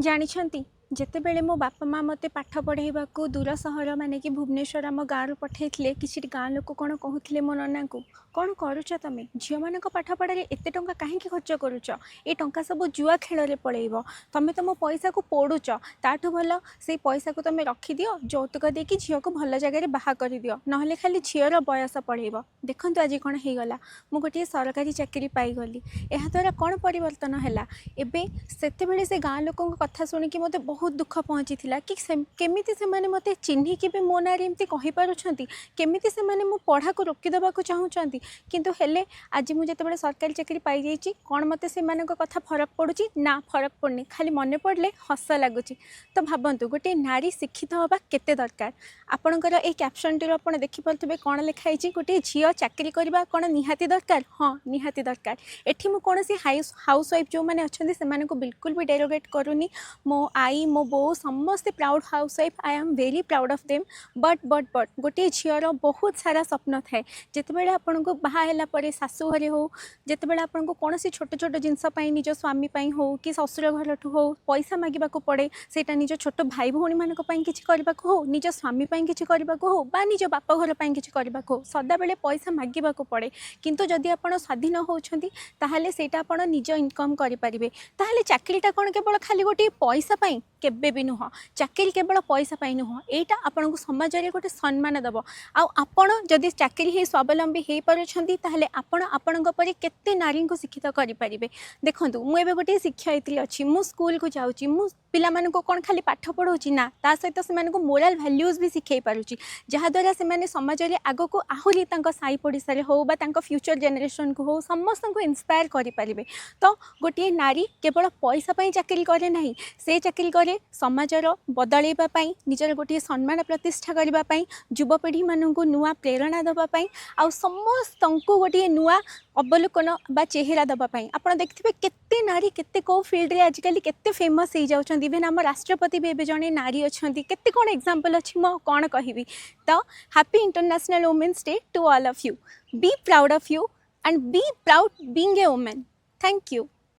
ଜାଣିଛନ୍ତି, ଯେତେବେଳେ ମୋ ବାପା ମା' ମୋତେ ପାଠ ପଢ଼ାଇବାକୁ ଦୂର ସହର, ମାନେ କି ଭୁବନେଶ୍ୱର, ଆମ ଗାଁରୁ ପଠାଇଥିଲେ, କିଛି ଗାଁ ଲୋକ କ'ଣ କହୁଥିଲେ ମୋ ନନାଙ୍କୁ? "କ'ଣ କରୁଛ ତମେ? ଝିଅମାନଙ୍କ ପାଠପଢ଼ାରେ ଏତେ ଟଙ୍କା କାହିଁକି ଖର୍ଚ୍ଚ କରୁଛ? ଏ ଟଙ୍କା ସବୁ ଜୁଆ ଖେଳରେ ପଳେଇବ। ତମେ ତମ ପଇସାକୁ ପୋଡ଼ୁଛ। ତାଠୁ ଭଲ ସେଇ ପଇସାକୁ ତମେ ରଖିଦିଅ, ଯୌତୁକ ଦେଇକି ଝିଅକୁ ଭଲ ଜାଗାରେ ବାହା କରିଦିଅ, ନହେଲେ ଖାଲି ଝିଅର ବୟସ ପଳେଇବ।" ଦେଖନ୍ତୁ ଆଜି କ'ଣ ହେଇଗଲା। ମୁଁ ଗୋଟିଏ ସରକାରୀ ଚାକିରି ପାଇଗଲି। ଏହାଦ୍ୱାରା କ'ଣ ପରିବର୍ତ୍ତନ ହେଲା ଏବେ? ସେତେବେଳେ ସେ ଗାଁ ଲୋକଙ୍କ କଥା ଶୁଣିକି ମୋତେ ବହୁତ ଦୁଃଖ ପହଞ୍ଚିଥିଲା କି କେମିତି ସେମାନେ ମୋତେ ଚିହ୍ନିକି ବି ମୋ ନାଁରେ ଏମିତି କହିପାରୁଛନ୍ତି? କେମିତି ସେମାନେ ମୋ ପଢ଼ାକୁ ରୋକିଦେବାକୁ ଚାହୁଁଛନ୍ତି? କିନ୍ତୁ ହେଲେ ଆଜି ମୁଁ ଯେତେବେଳେ ସରକାରୀ ଚାକିରି ପାଇଯାଇଛି, କ'ଣ ମୋତେ ସେମାନଙ୍କ କଥା ଫରକ ପଡ଼ୁଛି? ନା, ଫରକ ପଡ଼ୁନି। ଖାଲି ମନେ ପଡ଼ିଲେ ହସ ଲାଗୁଛି। ତ ଭାବନ୍ତୁ, ଗୋଟିଏ ନାରୀ ଶିକ୍ଷିତ ହେବା କେତେ ଦରକାର। ଆପଣଙ୍କର ଏଇ କ୍ୟାପସନ୍ଟିରୁ ଆପଣ ଦେଖିପାରୁଥିବେ କ'ଣ ଲେଖା ହେଇଛି। ଗୋଟିଏ ଝିଅ ଚାକିରି କରିବା କ'ଣ ନିହାତି ଦରକାର? ହଁ, ନିହାତି ଦରକାର। ଏଠି ମୁଁ କୌଣସି ହାଉସ୍ ୱାଇଫ୍ ଯେଉଁମାନେ ଅଛନ୍ତି, ସେମାନଙ୍କୁ ବିଲକୁଲ ବି ଡେରୋଗେଟ୍ କରୁନି। ମୋ ଆଈ, ମୋ ବୋଉ ସମସ୍ତେ proud housewife. I am very proud of them. But ଗୋଟିଏ ଝିଅର ବହୁତ ସାରା ସ୍ୱପ୍ନ ଥାଏ। ଯେତେବେଳେ ଆପଣଙ୍କୁ ବାହା ହେଲା ପରେ ଶାଶୁ ଘରେ ହଉ, ଯେତେବେଳେ ଆପଣଙ୍କୁ କୌଣସି ଛୋଟ ଛୋଟ ଜିନିଷ ପାଇଁ ନିଜ ସ୍ୱାମୀ ପାଇଁ ହଉ କି ଶ୍ୱଶୁର ଘରଠୁ ହଉ ପଇସା ମାଗିବାକୁ ପଡ଼େ, ସେଇଟା ନିଜ ଛୋଟ ଭାଇ ଭଉଣୀମାନଙ୍କ ପାଇଁ କିଛି କରିବାକୁ ହଉ, ନିଜ ସ୍ୱାମୀ ପାଇଁ କିଛି କରିବାକୁ ହଉ ବା ନିଜ ବାପ ଘର ପାଇଁ କିଛି କରିବାକୁ ହଉ, ସଦାବେଳେ ପଇସା ମାଗିବାକୁ ପଡ଼େ। କିନ୍ତୁ ଯଦି ଆପଣ ସ୍ୱାଧୀନ ହେଉଛନ୍ତି, ତାହେଲେ ସେଇଟା ଆପଣ ନିଜ ଇନକମ୍ କରିପାରିବେ। ତାହେଲେ ଚାକିରିଟା କ'ଣ କେବଳ ଖାଲି ଗୋଟିଏ ପଇସା ପାଇଁ? କେବେ ବି ନୁହଁ। ଚାକିରି କେବଳ ପଇସା ପାଇଁ ନୁହଁ। ଏଇଟା ଆପଣଙ୍କୁ ସମାଜରେ ଗୋଟେ ସମ୍ମାନ ଦେବ। ଆଉ ଆପଣ ଯଦି ଚାକିରି ହେଇ ସ୍ୱାବଲମ୍ବୀ ହେଇପାରୁଛନ୍ତି, ତାହେଲେ ଆପଣ ଆପଣଙ୍କ ପରି କେତେ ନାରୀଙ୍କୁ ଶିକ୍ଷିତ କରିପାରିବେ। ଦେଖନ୍ତୁ, ମୁଁ ଏବେ ଗୋଟିଏ ଶିକ୍ଷୟିତ୍ରୀ ଅଛି। ମୁଁ ସ୍କୁଲକୁ ଯାଉଛି। ମୁଁ ପିଲାମାନଙ୍କୁ କ'ଣ ଖାଲି ପାଠ ପଢ଼ଉଛି? ନା, ତା ସହିତ ସେମାନଙ୍କୁ ମୋରାଲ ଭ୍ୟାଲ୍ୟୁଜ୍ ବି ଶିଖେଇ ପାରୁଛି, ଯାହାଦ୍ୱାରା ସେମାନେ ସମାଜରେ ଆଗକୁ ଆହୁରି ତାଙ୍କ ସାହି ପଡ଼ିଶାରେ ହଉ ବା ତାଙ୍କ ଫ୍ୟୁଚର୍ ଜେନେରେସନ୍କୁ ହଉ, ସମସ୍ତଙ୍କୁ ଇନ୍ସପାୟାର କରିପାରିବେ। ତ ଗୋଟିଏ ନାରୀ କେବଳ ପଇସା ପାଇଁ ଚାକିରି କରେ ନାହିଁ। ସେ ଚାକିରି କରେ ସମାଜର ବଦଳେଇବା ପାଇଁ, ନିଜର ଗୋଟିଏ ସମ୍ମାନ ପ୍ରତିଷ୍ଠା କରିବା ପାଇଁ, ଯୁବପିଢ଼ିମାନଙ୍କୁ ନୂଆ ପ୍ରେରଣା ଦେବା ପାଇଁ ଆଉ ସମସ୍ତଙ୍କୁ ଗୋଟିଏ ନୂଆ ଅବଲୋକନ ବା ଚେହେରା ଦେବା ପାଇଁ। ଆପଣ ଦେଖିଥିବେ, କେତେ ନାରୀ କେତେ କେଉଁ ଫିଲ୍ଡରେ ଆଜିକାଲି କେତେ ଫେମସ୍ ହେଇଯାଉଛନ୍ତି। ଇଭେନ୍ ଆମ ରାଷ୍ଟ୍ରପତି ବି ଏବେ ଜଣେ ନାରୀ ଅଛନ୍ତି। କେତେ କ'ଣ ଏକ୍ଜାମ୍ପଲ୍ ଅଛି, ମୁଁ ଆଉ କ'ଣ କହିବି? ତ happy International Women's Day to all of you. Be proud of you and be proud being a woman. Thank you.